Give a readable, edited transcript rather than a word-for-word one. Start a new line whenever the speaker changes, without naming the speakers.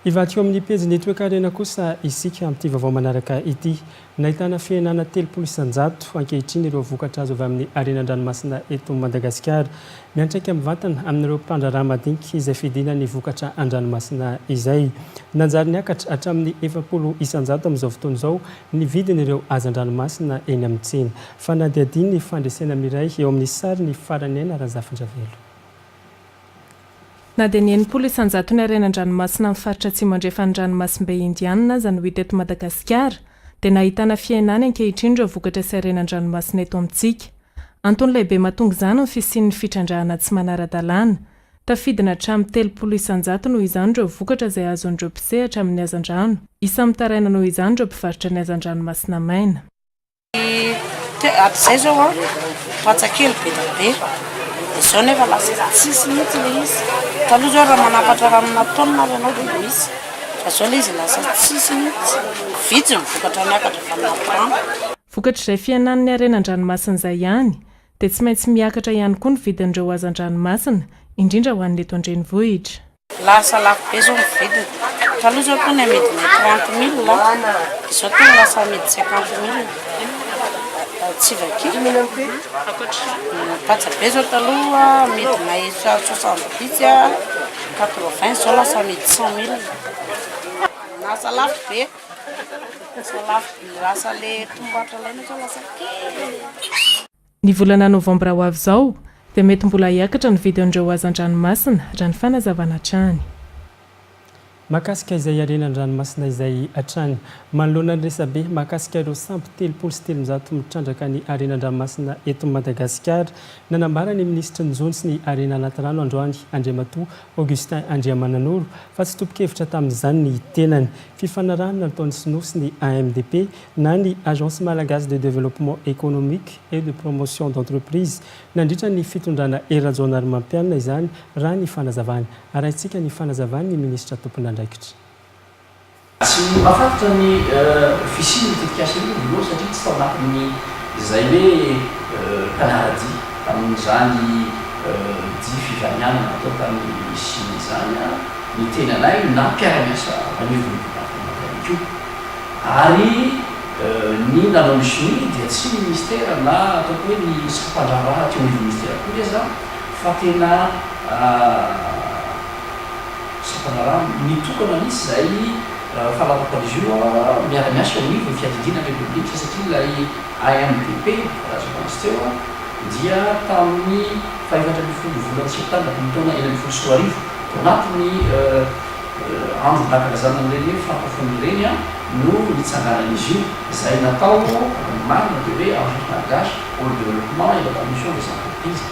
Hivadika eo amin'ny pejin'ny toekarena kosa isika amin'ity vaovao manaraka ity. Nahitana fihenana 30% ankehitriny ireo vokatra azo avy amin'ny harena an-dranomasina eto Madagasikara. Miantraika mivantana amin'ireo mpandraharaha madinika izay fidinan'ny vokatra an-dranomasina izay. Nanjary niakatra hatramin'ny 40% amin'izao fotoana izao ny vidin'ireo hazan-dranomasina eny amin'ny tsena. Fanadihadian'ny Fandresena Miray eo amin'ny sary ny Faraniaina Razafindravelo.
Na dia ny 60% ny harena an-dranomasina amin'ny faritra atsimo andrefan'ny ranomasimbe Indianina aza no hita eto Madagasikara, dia nahitana fihenany ankehitriny ireo vokatra sy harena an-dranomasina eto amintsika. Antony lehibe mahatonga izany ny fisian'ny fitrandrahana tsy manara-dalàna. Tafidina hatramin'ny 30% noho izany ireo vokatra izay azon'ireo mpisehatra amin'ny hazandrano. Isan'ny mitaraina noho izany ireo mpivarotra ny hazan-dranomasina maina.
Hatrizay zao an, patsa kely be dia be, dia zao nefa lasa tsisy mihitsy ilay izy. Taloha zao raha manapatra ranona taonina ary ianao dia misy, fa zao ilay izy lasa tsisy mihitsy. Vitsy ny vokatra miakatra avy anaty rano.
Vokatr'izay fihenan'ny harena an-dranomasina izay ihany, dia tsy maintsy miakatra ihany koa ny vidin'ireo hazan-dranomasina, indrindra ho an'ny eto an-drenivohitra.
Lasa lafo be zao ny vidiny. Taloha zao tony amidinay 30 mille, izao tony lasa amidy 50 mille. Tsy vaky. Patsa be zao taloha amidinay 70, 80, zao lasa amidy 100 mille. Lasa lafo be. Lasa lafo, lasa le tomboatra alaina zao lasa kely.
Ny volana novambra ho avy izao dia mety mbola hiakatra ny vidin'ireo hazan-dranomasina, raha ny fanazavana hatrany.
Mahakasika izay harena an-dranomasina izay hatrany. Manoloana ny resabe mahakasika ireo sambo 330 mitrandraka ny harena an-dranomasina eto Madagasikara, nanambara ny minisitry ny jono sy ny harena anaty rano androany, Andriamatoa Augustin Andriamananoro, fa tsy tompon-kevitra tamin'izany ny tenany. Fifanarahana nataon'ny Sinoa sy ny AMDP na ny Agence Malagasy de Développement Économique et de Promotion d'Entreprise nandritra ny fitondrana Hery Rajaonarimampianina izany, raha ny fanazavany. Arahintsika ny fanazavan'ny minisitra tompon'andraikitra.
Tsy mahafantatra ny fisian'io tetikasa io voalohany satria tsy tao anatin'ny izay hoe mpanara-dia tamin'izany dia fivahinianana natao tany Chine izany ny tenanay na mpiara-miasa anivon'ny departemanta ihany koa. Ary ny nanao ny sonia dia tsy ny ministera na ataoko hoe ny sampandraharaha teo anivon'ny ministera akory aza fa tena sampandraharaha mitokana mihitsy izay fahalalako an'izy io miara-miasa eo anivon'ny fiadidiana ny Repoblika satria ilay AMDP voalazako azy teo dia tamin'ny faha-14 volana septambra tamin'ny taona 2016 tao anatin'ny andro nankalazana an'ireny hoe francophone ireny no nitsanganan'izy io, izay natao, raha ny marina dia hoe Agence Malgache pour le développement et la promotion des entreprises.